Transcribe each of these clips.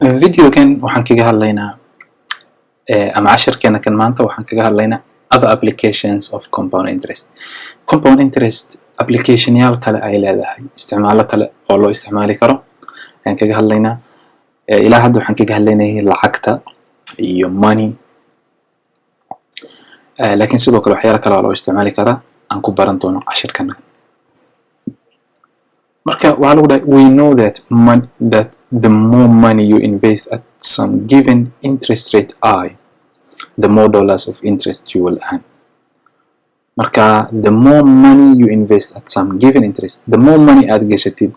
Videogan waxaan kaga hadlaynaa ama cashirkeena kan maanta waxaan kaga hadlaynaa other applications of compound interest. Compound interest applicationyaal kale ay leedahay, isticmaalo kale oo loo isticmaali karo ayaan kaga hadlaynaa. Ilaa hadda waxaan kaga hadlaynayay lacagta iyo money, laakiin sidoo kale waxyaalo kale oo loo isticmaali karaa aan ku baran doono cashirkan. Marka waxaa lagu dhahay, we know that the more money you invest at some given interest rate I, the more dollars of interest you will earn. Marka the more money you invest at some given interest, the more money aad gashatid,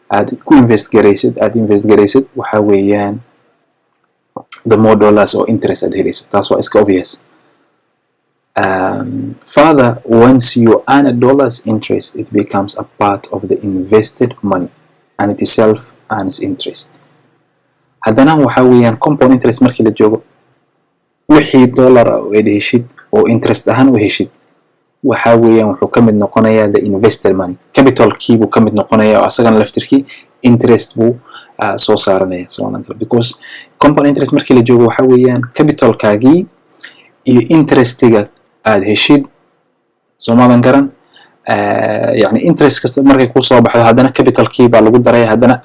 aad ku invest garaysid, aad invest garaysid, waxa weeyaan the more dollars oo interest aad helayso. Taas waa iska obvious. Further, once you earn a dollar's interest, it becomes a part of the invested money and it itself earns interest. Haddana waxa weeyaan compound interest markii la joogo, wixii dollar ah oo aad heshid oo interest ahaan u heshid, waxa weeyaan wuxuu ka mid noqonayaa the invested money, capitalkii buu ka mid noqonayaa, oo asagana laftirkii interest buu soo saaranaya somadan kale, because compound interest markii la joogo waxa weeyaan capitalkaagii iyo interestiga aad heshid, soomadan garan? Yani interest kasta markay kusoo baxdo, haddana capitalkii baa lagu daraya, haddana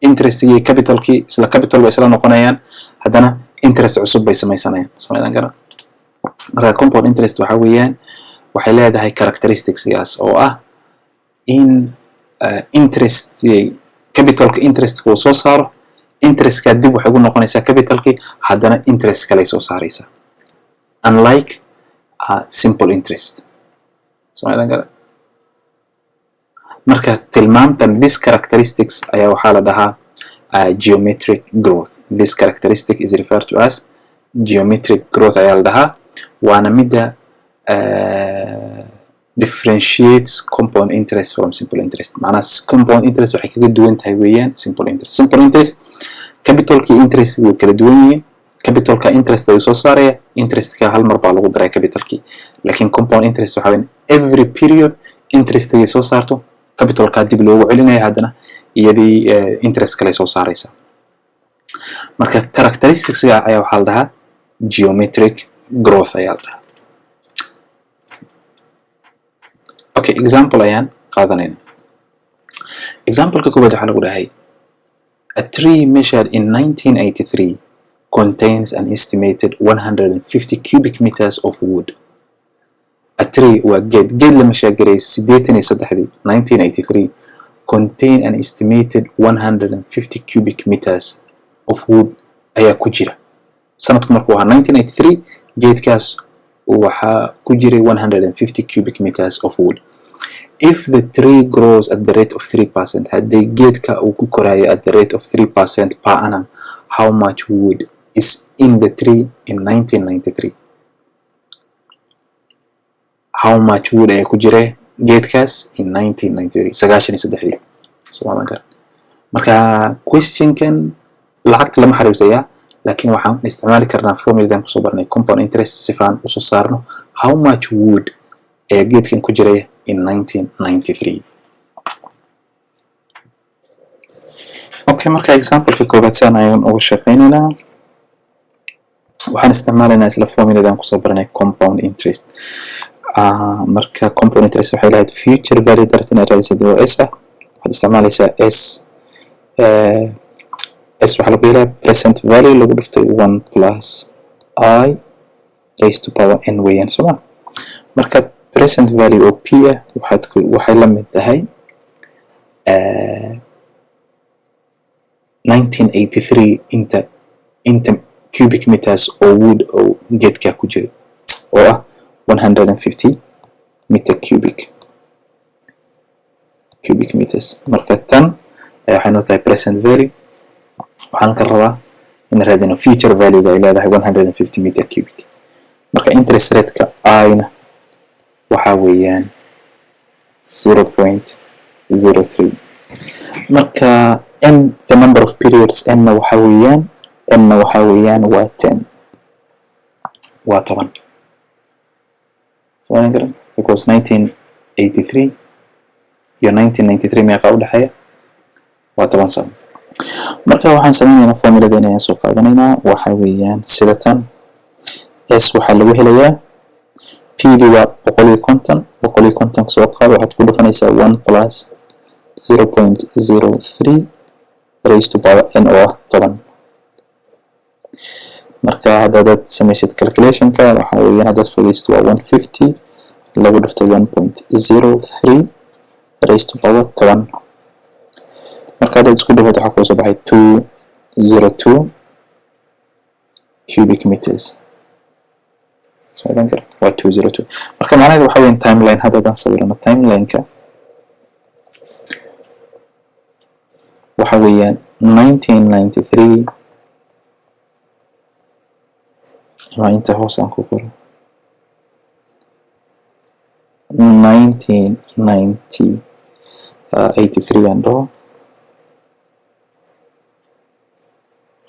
interestigii capitalkii isla capital bay isla noqonayaan, haddana interest cusub bay samaysanayaan, soomadan garan? Marka compound interest waxa weeyaan waxay leedahay characteristicgaas oo ah in interest capitalka interestka uu soo saaro, interestkaa dib waxay ugu noqonaysaa capitalkii, haddana interest kaley soo saaraysaa, unlike simple interest, soomadan garan? Marka tilmaamtan, this characteristics ayaa waxaa la dhahaa geometric growth. This characteristic is referred to as geometric growth ayaa la dhahaa, waana midda differentiates compound interest from simple interest. Macnaha compound interest waxay kaga duwan tahay weeyaan simple interest. Simple interest capitalka iyo interest way kala duwan yihiin. Capitalka interest ayuu soo saaraya, interestka hal mar baa lagu daraya capitalkii. Laakiin compound interest waxaa weyn every period interestigay soo saarto capitalka dib loogu celinaya, haddana iyadii interest kale soo saaraysa. Marka characteristicska ayaa waxaa la dhahaa geometric growth ayaa la dhahaa. Okay, example ayaan qaadanayna. Exampleka koowaad waxaa lagu dhahay, a tree measured in 1983 contains an estimated 150 cubic meters of wood. A tree waa geed, geed la measure gareeyay 83-dii, 1983, contain an estimated 150 cubic meters of wood ayaa ku jira. Sanadku markuu ahaa 1983, geedkaas waxaa ku jiray 150 cubic meters of wood. If the tree grows at the rate of 3%, haddii geedka uu ku korayo at the rate of 3% per annum, how much wood is in the tree in 1993? How much wood ayaa ku jira geedkaas in 1993, 93-dii, soomaadan garan? Marka questionkan lacagta lama xiriirtayaa, laakiin waxaan isticmaali karnaa formuladan kusoo barnay compound interest sifaan usoo saarno how much wood ayaa geedkan ku jiraya in 1993. Okay, marka exampleka koowaad saan ayaan uga shaqeynaynaa. Waxaan isticmaalaynaa isla formuladan kusoo baranay compound interest. Marka compound interest waxay lahayd future value dartan inaad raadisid oo S ah, waxaad isticmaalaysaa S. S waxaa lagu helaa present value lagu dhiftay one plus i raised to power n weeyaan, sooma? Marka present value oo p ah waxaad ku waxay la mid tahay 1983 inta cubic meters oo wood oo geedkaa ku jira oo ah 150 meter cubic meters. Marka tan waxay noo tahay present value. Waxaan ka rabaa in raadino future value ay leedahay 150 meter cubic. Marka interest rate-ka i-na waxaa weeyaan 0.03. Marka n, the number of periods, n-na waxaa weeyaan waa 10, waa 10, somadan garan? Because 1983 iyo 1993 meeqa u dhexeeya? Waa 10 sano. Marka waxaan sameynaynaa, formuladeena ayaan soo qaadanaynaa. Waxa weeyaan sida tan: S waxaa lagu helayaa P d waa 150. 150 soo qaado, waxaad ku dhufanaysaa one plus 0.03 raised to power n, oo ah 10. Marka haddaad samaysid calculationka, waxa weeyaan haddaad fogeysid waa 150 lagu dhuftay 1.03 raised to power 10. Marka haddaad isku dhufato, waxaa kuu soo baxay 202 cubic meters. Kara waa 202. Marka macnaheedu waxa weyan timeline, hadda haddaan sawirano timelineka, waxa weeyaan 1993, ama inta hoos aan ku qoro 1990 83 aan dhaho,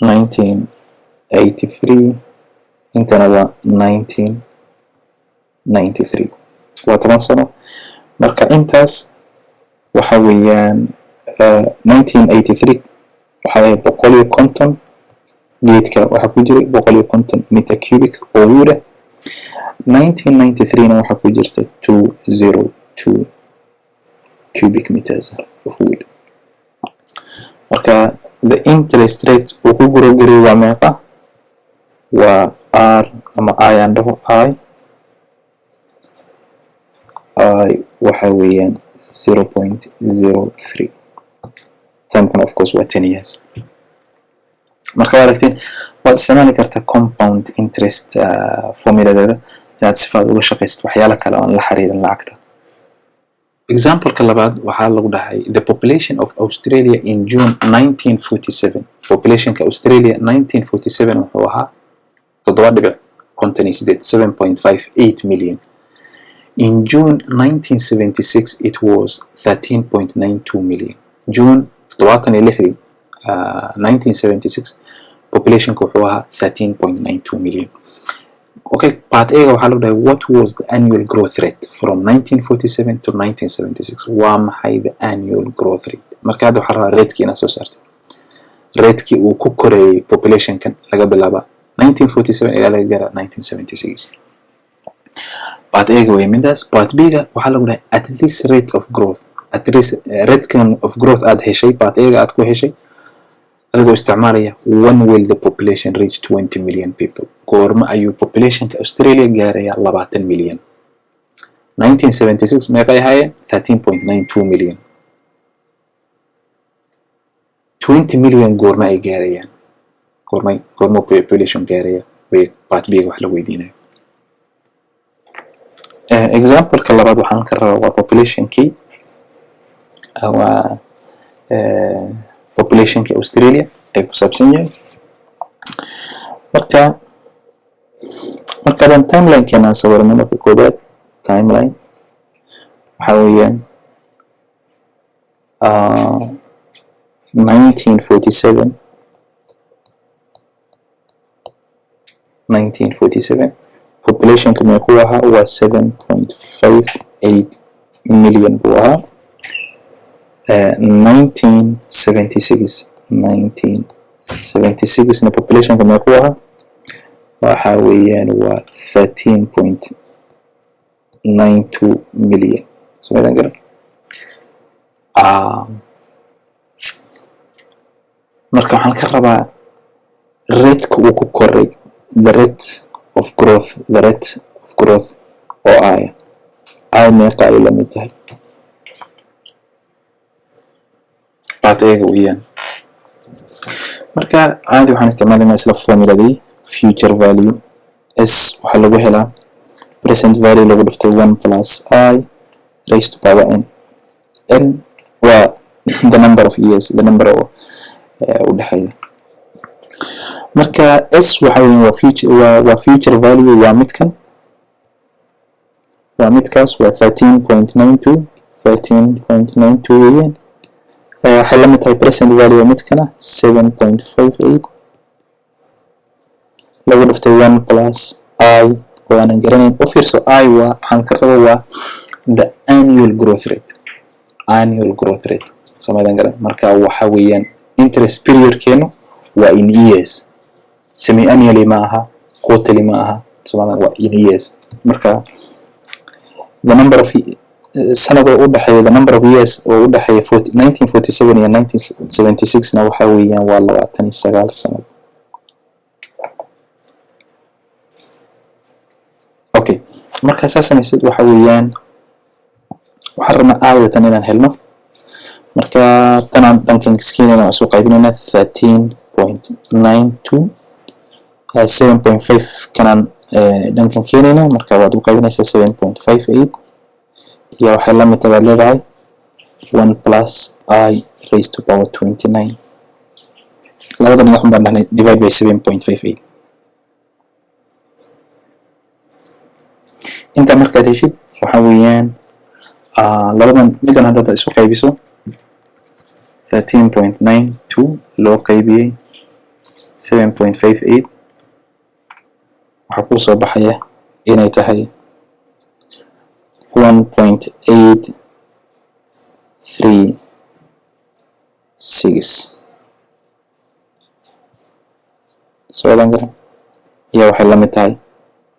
1983, intana waa 1993, waa 10 sano. Marka intaas waxa weeyaan 1983 waxay ahayd 150, geedka waxaa ku jiray 150 meter cubic oo wood ah. 1993 na waxaa ku jirta 202 cubic meters of wood. Marka the interest rate uu ku grow gareeyay waa meeqa? Waa R ama I aan dhaho, I waxa weeyaan 0.03. Timekuna of course waa 10 years. Marka waa aragtiin, waad isticmaali kartaa compound interest formuladeeda inaad sifaad uga shaqaysid waxyaalo kale oo aan la xiriirin lacagta. Exampleka labaad waxaa lagu dhahay: the population of Australia in June 1947, populationka Australia 1947 wuxuu ahaa 7.58, 7.58 million. In June 1976 it was 13.92 million. June 76-dii, 1976, populationka wuxuu ahaa 13.92 million. Okay, part A waxaa lagu dhahay: what was the annual growth rate from 1947 to 1976? Waa maxay the annual growth rate? Marka hadda waxaa rabaa ratekii inaad soo saartay, ratekii uu ku koreeyay populationkan laga bilaaba 1947 ilaa laga gaara 1976. Part A way midaas. Part B-ga waxaa lagu dhahay: at this rate of growth, at this ratekan of growth aad heshay, part A-ga aad ku heshay adigoo isticmaalaya, when will the population reach 20 million people? Goorma ayuu populationka Australia gaarayaa 20 million? 1976 meeqay ahaayeen? 13.92 million. 20 million goorma ay gaarayaan? Goormay, goorma population gaaraya way part B-ga wax la weydiinayo. Exampleka labaad waxaan ka rabaa waa populationkii, waa populationkii Australia ay ku saabsan yahay. Marka markaadaan timelinekeena aan sawirno, marka koowaad timeline waxaa weeyaan 1947, 1947 populationka meequu ahaa? Waa 7.58 million buu ahaa. 1976, 1976 na populationka meequu ahaa? Waxa weeyaan waa 13.92 million. Somaydaan garan? Marka waxaan ka rabaa rateka uu ku koray, the rate of growth, the rate of growth oo I meeqa ay la mid tahay? Part A-ga weeyaan. Marka caadi waxaan isticmaalaynaa isla formuladii future value. S waxaa lagu helaa present value lagu dhuftay one plus I raised to power n. N waa the number of years, the number oo u dhexeeya. Marka S waxa weeye waa future, waa future value, waa midkan, waa midkaas, waa 13.92, 13.92 weeyaan. Waxay la mid tahay present value midkana 7.58 lagu dhuftay one plus I oo aanan garanayn. U fiirso, I waa waxaan ka rabo waa the annual growth rate, annual growth rate. Somadan garan? Marka waxa weeyaan Interest periodkeenu waa in years, semi annually ma aha, quarterly ma aha, soomaalia waa in years. Marka the number of sanad oo u dhexeeya, the number of years oo u dhexeeya 1947 iyo 1976 na waxa weeyaan waa 29 sanad. Okay, markaa saa samaysid, waxa weeyaan waxaan rabnaa aayatan inaan helno. Marka tanaan dhankan iskeenayna, isu qaybinayna 13.92, 7.5 kanaan dhankan keenayna. Marka waad u qaybinaysaa 7.58 iyo waxay la mid tahay baad leedahay one plus i raised to power 29. Labada dhinac baan dhahnay divide by 7.58. Intaa markaad heshid, waxa weeyaan labadan midan haddaad isu qaybiso, 13.92 loo qaybiyey 7.58, waxaa kuu soo baxaya inay tahay 1.836. Soodan garan iyo waxay la mid tahay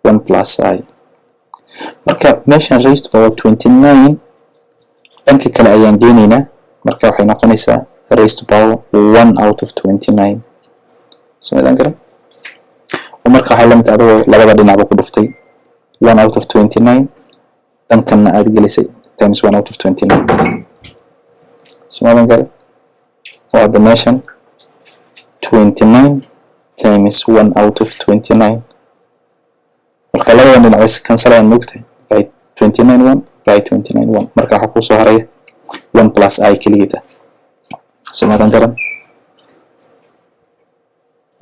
one plus i. Marka meeshan raised power 29 dhanka kale ayaan geenaynaa. Marka waxay noqonaysaa raised to power one out of 29. Soodan garan oo marka waxay la mid tahay adagoo labada dhinacba ku dhuftay one out of 29, dhankanna aad gelisay times one out of 29. Soomadan garan oo hadda meeshan 29 times one out of 29. Marka labadan dhinac way cancelayaan, moogtahay, by 29 one by 29 one. Marka waxaa kusoo haraya one plus i keligeeta. Soomadan garan.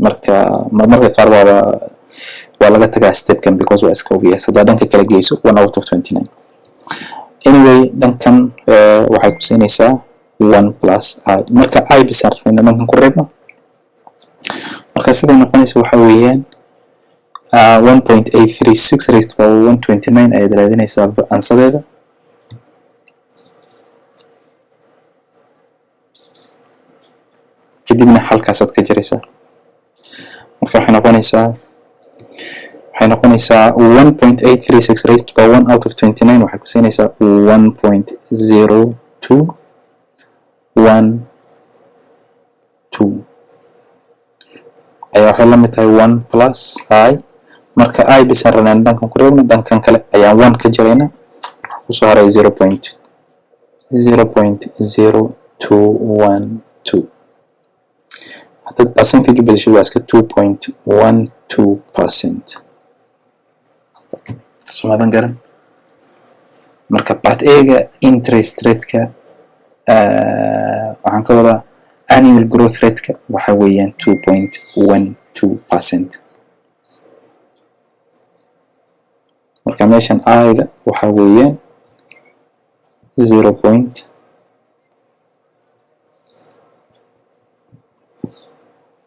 Marka marmarka qaar waaba waa laga tagaa stepkan because waa iska obvious haddaa dhanka kala geyso one out of 29. Anyway, dhankan waxay ku siinaysaa one plus i. Marka i bisaan rabnayna dhankan ku reebno. Marka siday noqonaysa waxa weeyaan 1.836 raised to power 129 ayaad raadinaysaa ansadeeda. Kadibna halkaasaad ka jaraysaa. Marka waxay noqonaysaa 1.836 raised to power one out of 29 waxay ku siinaysaa 1.0212 ayaa waxay la mid tahay one plus i. Marka i bisaan rabnaa dhankan ku reebno, dhankan kale ayaan one ka jarayna. Kusoo haray 0.0.0212. Haddaad percentage u bedeshid, waa iska 2.12%. Somadan garan. Marka part A-ga interest rate-ka, waxaan ka wadaa annual growth rate-ka, waxa weeyaan 2.12%. Marka meeshan i-da waxa weeyaan zero point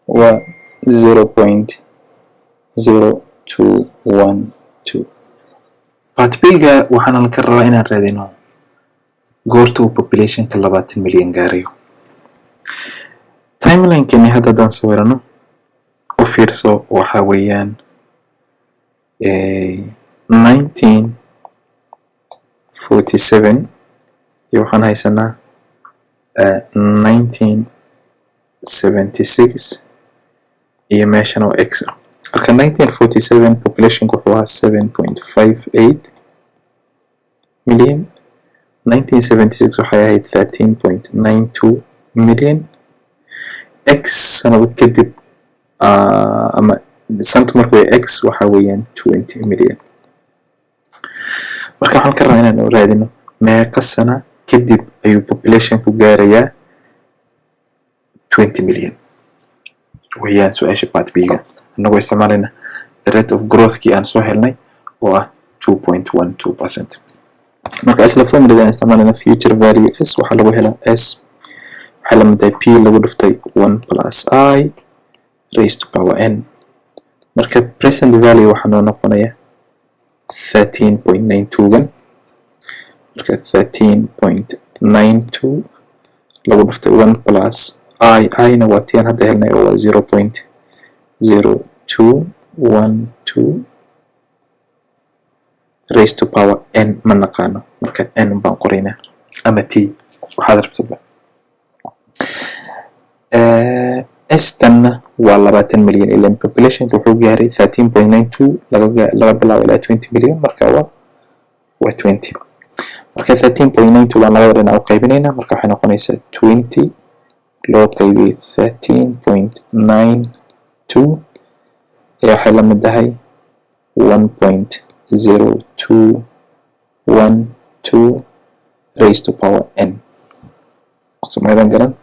waa 0.0212. Part B-ga waxaana laka rabaa inaan raadino goorta uu populationka 20 milyan gaarayo. Timelinekeni hadda haddaan sawirano, u fiirso, waxa weeyaan 1947 iyo waxaan haysanaa 1976 iyo meeshan oo x ah. Marka 1947 populationka wuxuu ahaa 7.58 million, 1976 waxay ahayd 13.92 million. X sanado kadib ama sanadku markuu yahay x waxa weeyaan 20 million. Marka waxaan ka rabaa inaan raadino meeqa sana kadib ayuu populationku gaarayaa 20 million weeyaan su-aasha part B-ga, annagoo isticmaalayna the rate of growthkii aan soo helnay oo ah 2.12%. Marka isla formulada aan isticmaalayna, future value s waxaa lagu helaa, s waxay la mid tahay p lagu dhuftay one plus i raised to power n. Marka present value waxaa noo noqonaya 13.92 gan. Marka 13.92 lagu dhuftay one plus I. I-na waa tii aan hadda helnay oo waa 0.0212 raised to power n. Ma naqaano, marka n baan qoraynaa ama t, waxaad rabtaba. S-tanna waa 20 milyan, ilan populationka wuxuu gaaray 13.92 laga bilaabo ilaa 20 million. Marka waa 20. Marka 13.92 baan labada dhinac u qaybinaynaa. Marka waxay noqonaysaa 20 loo qaybiyey 13.92 ee waxay la mid tahay 1.0212 raised to power n. Somadan garan?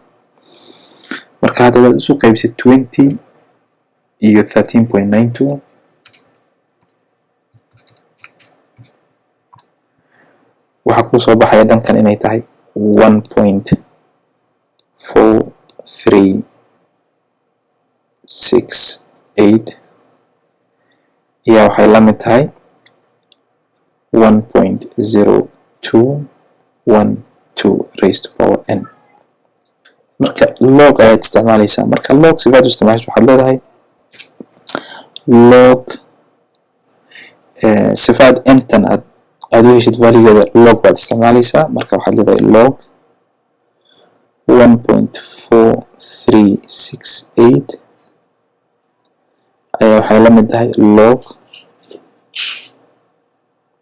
Marka hadda waad isu qaybisay 20 iyo 13.92, waxaa kuu soo baxaya dhankan inay tahay 1.4368 iyo waxay la mid tahay 1.0212 raised to power n. Marka log ayaad isticmaalaysaa. Marka log sifaad u isticmaasha, waxaad leedahay log. Sifaad n-tan aad u heshid valuegeeda, log baad isticmaalaysaa. Marka waxaad leedahay log 1.4368 ayaa waxay la mid tahay log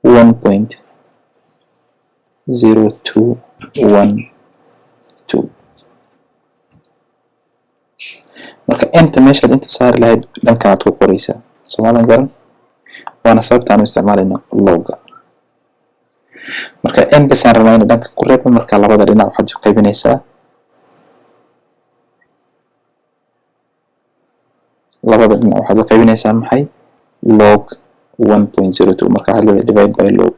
1.0212. Marka n-ta meeshaad inta saari lahayd, dhankan aad ku qoraysaa. Soomaadan garan? Waana sababta aan u isticmaalayno logga. Marka n basaan rabnaa ina dhanka ku reebno. Marka labada dhinac waxaad u qaybinaysaa, labada dhinac waxaad u qaybinaysaa maxay? Log 1.02. Marka waxaad leedahay divide by log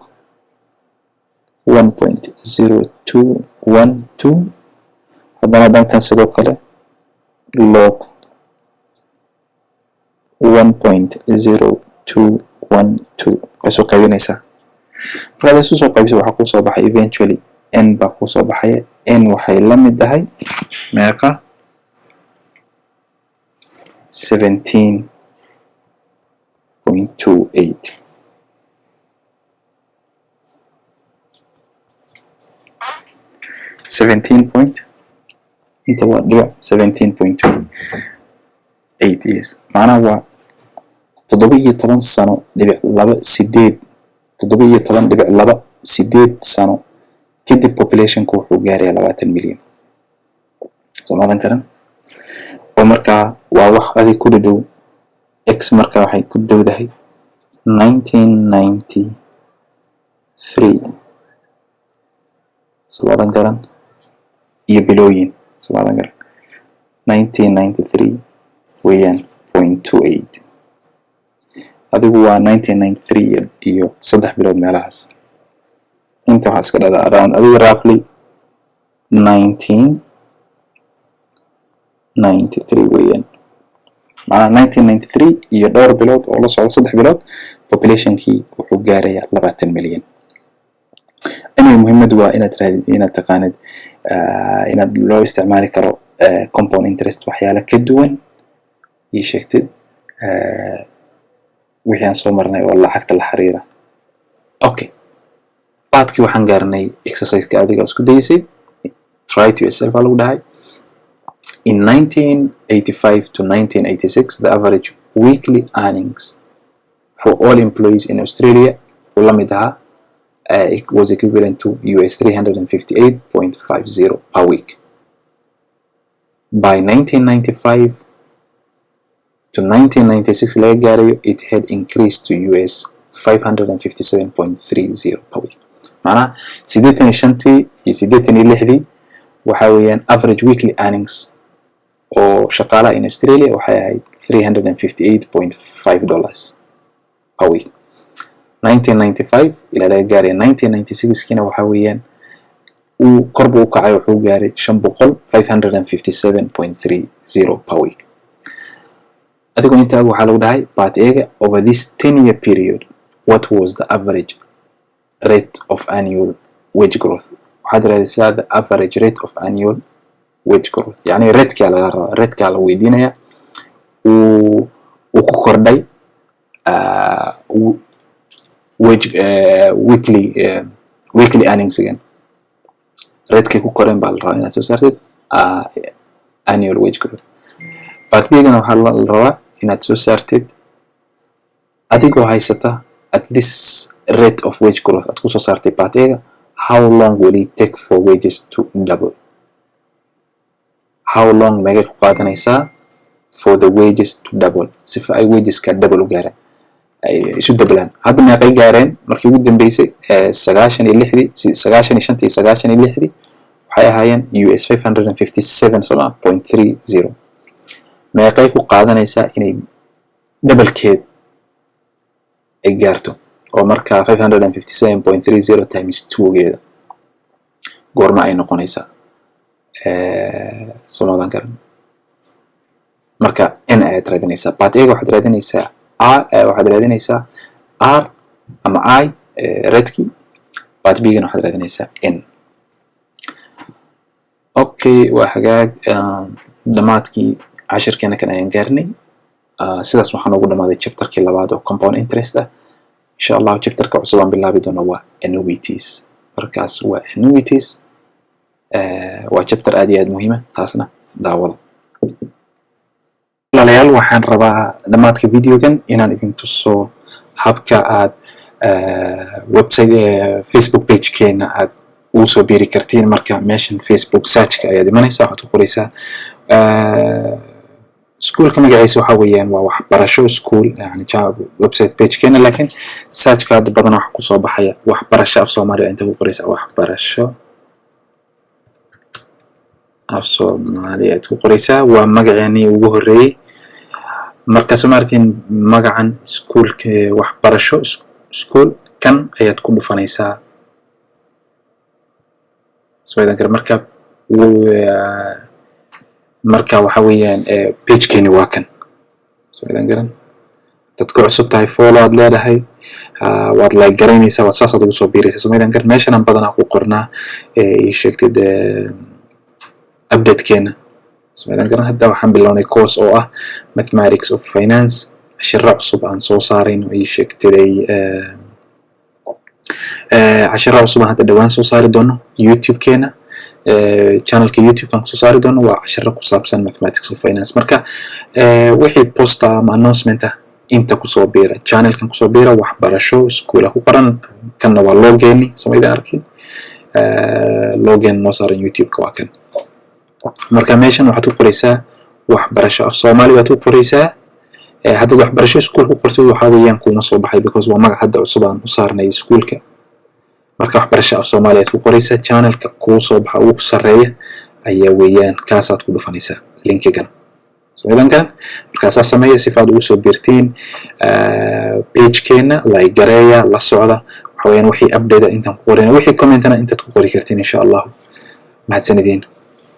1.0212. Haddana dhankan sidoo kale log 1.0212 waa isu qaybinaysaa. Markaad isu soo qaybiso, waxaa kuu soo baxay eventually n baa kuu soo baxaya. N waxay la mid tahay meeqa? 17.28. 17 point inta waa dhibic, 17.28 years. Macnaha waa 17 sano dhibic laba sideed, 17.28 sano kadib populationku wuxuu gaarayaa 20 milyan. Soomaadan karan? Oo markaa waa wax adig ku dhadhow x. Marka waxay ku dhowdahay 1993, soomaadan garan, iyo bilooyin. Soomaadan garan? 1993 weeyaan .28. Adigu waa 1993 iyo 3 bilood meelahaas. Inta waxaa iska dhahdaa around, adiga roughly 1993 weeyaan. Macnaha 1993 iyo dhowr bilood oo la socda 3 bilood, populationkii wuxuu gaarayaa 20 milyan. Anyway, muhiimadu waa inaad raadid, inaad taqaanid inaad loo isticmaali karo compound interest waxyaalo ka duwan ii sheegtid wixii aan soo marnay oo lacagta la xiriira. Okay, part-kii waxaan gaarnay exerciseka adiga isku daysay. Try to yourself aa lagu dhahay. In 1985 to 1986, the average weekly earnings for all employees in Australia uu la mid ahaa, it was equivalent to US 358.50 per week. By 1995 to 1996 laga gaarayo, it had increased to US 557.30 per week. Macnaha 85-tii iyo 86-dii waxa weeyaan average weekly earnings oo shaqaalaha in Australia waxay ahayd $358.5 per week. 1995 ilaa laga gaaraya 1996kiina waxa weeyaan uu kor buu u kacay, wuxuu gaaray 500, 557.30 per week. Adigoo intaa waxaa lagu dhahay part A-ga: over this 10 year period, what was the average rate of annual wage growth? Waxaad raadisaa the average rate of annual Wage growth, yani ratekaa laga rabaa, ratekaa la weydiinaya uu ku kordhay wage weekly earningsgan. Ratekay ku koreen baa la rabaa inaad soo saartid annual wage growth. Part B-gana waxaa la rabaa inaad soo saartid, adigoo haysata at this rate of wage growth aad kusoo saartay part A-ga, how long will it take for wages to double? How long, meeqay ku qaadanaysaa for the wages to double, sifa ay wageska double u gaaraan, ay isu dablaan? Hadda meeqay gaareen markii ugu dambeysay? 96dii, 95tii, 96dii waxay ahaayeen US 557, soo .30. Meeqay ku qaadanaysaa inay doublekeed ay gaarto? Oo marka 557.30 times two-geeda goorma ay noqonaysaa? Somadan garan. Marka n ayaad raadinaysaa. Part A-ga waxaad raadinaysaa r, waxaad raadinaysaa r ama i, ratekii. Part B-gana waxaad raadinaysaa n. Okay, waa hagaag. Dhammaadkii cashirkeena kan ayaan gaarnay. Sidaas waxaa noogu dhamaaday chapterkii labaad oo compound interest ah. Insha Allahu chapterka cusub aan bilaabi doono waa annuities. Markaas waa annuities, waa chapter aad iyo aad muhiima, taasna daawada. Walaalayaal, waxaan rabaa dhammaadka videogan inaan idin tuso habka aad website, Facebook pagekeena aad ugu soo biiri kartiin. Marka meeshan Facebook searchka ayaad imanaysaa, waxaad ku qoraysaa schoolka magaciisa. Waxa weeyaan waa Waxbarasho School, yani website pagekeena, laakiin searchka hadda badan waxa kusoo baxaya Waxbarasho Af Soomaaliya. Inta ku qoraysaa Waxbarasho Af Soomaaliya aad ku qoraysaa. Waa magaceenii ugu horreeyey. Marka soo maartiin magacan schoolka, Waxbarasho School, kan ayaad ku dhufanaysaa. Soo idan kale marka waxa weeyaan pagekeeni waa kan. Soo idan garan, dad ku cusub tahay, follow aad leedahay, waad like garaynaysaa, waad saasaad ugu soo biiraysaa. Soo idan garan, meeshanaan badanaa ku qornaa ii sheegtid updatekeena. Soo idan garan, hadda waxaan bilownay course oo ah mathematics of finance, cashiro cusub aan soo saarayno. Ii sheegtiday cashiro cusub aan hadda dhowaan soo saari doono YouTube-keena, channelka YouTube-kan kusoo saari doono, waa cashiro ku saabsan mathematics of finance. Marka wixii post ah ama announcement ah, inta kusoo biira, channelkan kusoo biira, Waxbarasho Schoola ku qoran. Kanna waa logogeeni, samayda arkin logogen noo saaran YouTube-ka waa kan. Marka meeshan waxaad ku qoraysaa Waxbarasho Af Soomaali baad ku qoraysaa. Haddaad Waxbarasho School ku qortid, waxaa weeyaan kuuma soo baxay, because waa magac hadda cusub aan u saarnay iskuolka. Marka Waxbarasho Af Soomaali aad ku qoraysaa, channelka kuu soo baxa ugu sarreeya ayaa weeyaan, kaasaad ku dhufanaysaa linkigan. Soo markaasaa sameeya sifaad ugu soo biirtiin pagekeena. Like gareeya, la socda. Waxa weeyaan wixii update intaan ku qorayna, wixii commentana intaad ku qori kartiin, insha Allahu. Mahadsanidin.